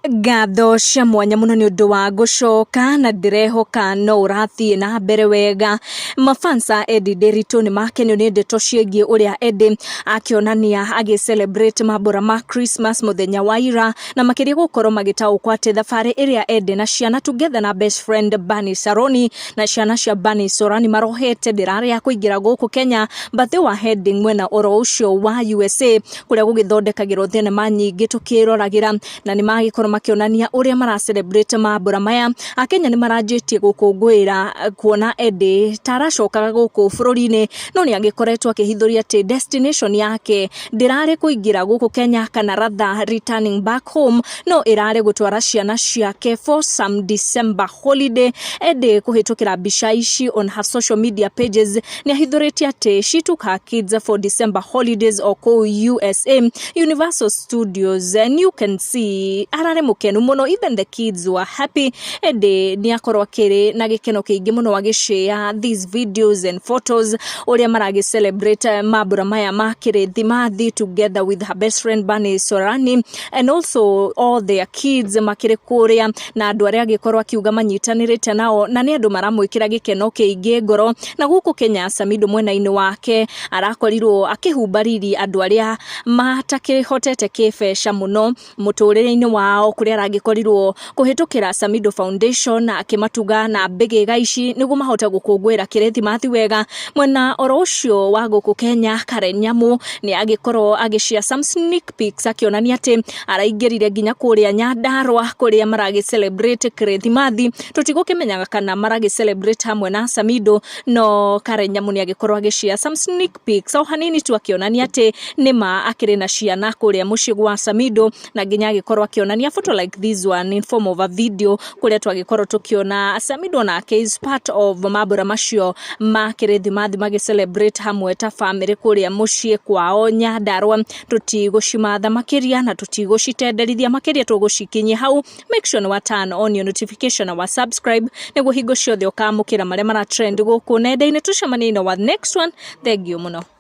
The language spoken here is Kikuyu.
Ngatho cia mwanya mũno nĩ ũndũ wa gũcoka na ndĩrehoka no ũrathiĩ na mbere wega. Mafans a Eddie Nderitu nĩ makenio nĩ ndeto ciĩgiĩ ũrĩa Eddie akĩonania agĩ celebrate mambũra ma Christmas mũthenya wa ira, na makĩria gũkorwo magĩtaũkwo atĩ thabarĩ ĩrĩa Eddie na ciana together na best friend Bernice Saroni na ciana cia Bernice Sorani marohete ndĩrarĩ ya kũingĩra gũkũ Kenya, but they were heading mwena oro ũcio wa USA kũrĩa gũgĩthondekagĩrwo thenema nyingĩ tũkĩroragĩra, na nĩ magĩkorwo makĩonania ũrĩa mara celebrate mambũra maya. Akenya nĩ maranjĩtie gũkũngũĩra kuona Eddie ta aracokaga gũkũ bũrũri-inĩ, no nĩ agĩkoretwo akĩhithũria atĩ destination yake ndĩrarĩ kũingĩra gũkũ Kenya kana rather returning back home, no ĩrarĩ gũtwara ciana ciake for some December holiday. Eddie kũhĩtũkĩra mbica ici on her social media pages nĩ ahithũrĩtie atĩ she took her kids for December holidays o kũu USA Universal Studios, and you can see ararĩ mũkenu mũno, even the kids were happy. Eddie nĩ akorwo akĩrĩ na gĩkeno kĩingĩ mũno agĩshare these videos and photos ũrĩa maragĩ celebrate mambũra maya ma kĩrĩthimathi together with her best friend Bernice Sorani and also all their kids makĩrĩ kũrĩa, na andũ arĩa agĩkorwo akiuga manyitanĩrĩte nao, na nĩ andũ maramwĩkĩra gĩkeno kĩingĩ ngoro. Na gũkũ Kenya, Samido mwena-inĩ wake arakorirwo akĩhumba riri andũ arĩa matakĩhotete kĩbeca mũno mũtũrĩre-inĩ wao, kũrĩa aragĩkorirwo kũhĩtũkĩra Samido Foundation akĩmatuga na mbĩgĩga ici nĩguo mahote gũkũngũĩra kĩrĩthimathi wega. Mwena oro ũcio wa gũkũ Kenya, Karen Nyamu nĩ agĩkorwo agĩshare some sneak peeks akĩonania atĩ araingĩrire nginya kũrĩa Nyandarua kũrĩa maragĩ celebrate kĩrĩthimathi. Tũtigũkĩmenyaga kana maragĩ celebrate hamwe na Samido, no Karen Nyamu nĩ agĩkorwo agĩshare some sneak peeks o hanini tu akĩonania atĩ nĩma akĩrĩ na ciana kũrĩa mũciĩ gwa Samido, na nginya agĩkorwo akĩonania photo like this one in form of a video kũrĩa twagĩkorwo tũkĩona Samido nake is part of mambũra macio ma kĩrĩthimathi magĩ celebrate hamwe ta family kũrĩa mũciĩ kwao Nyandarua. Tũtigũcimatha makĩria na tũtigũcitenderithia makĩria, tũgũcikinyia hau. Make sure nĩ wa turn on your notification na wa subscribe nĩguo hingo ciothe ũkamũkĩra marĩa mara trend gũkũ nenda-inĩ. Tũcemanie na wa next one. Thank you mũno.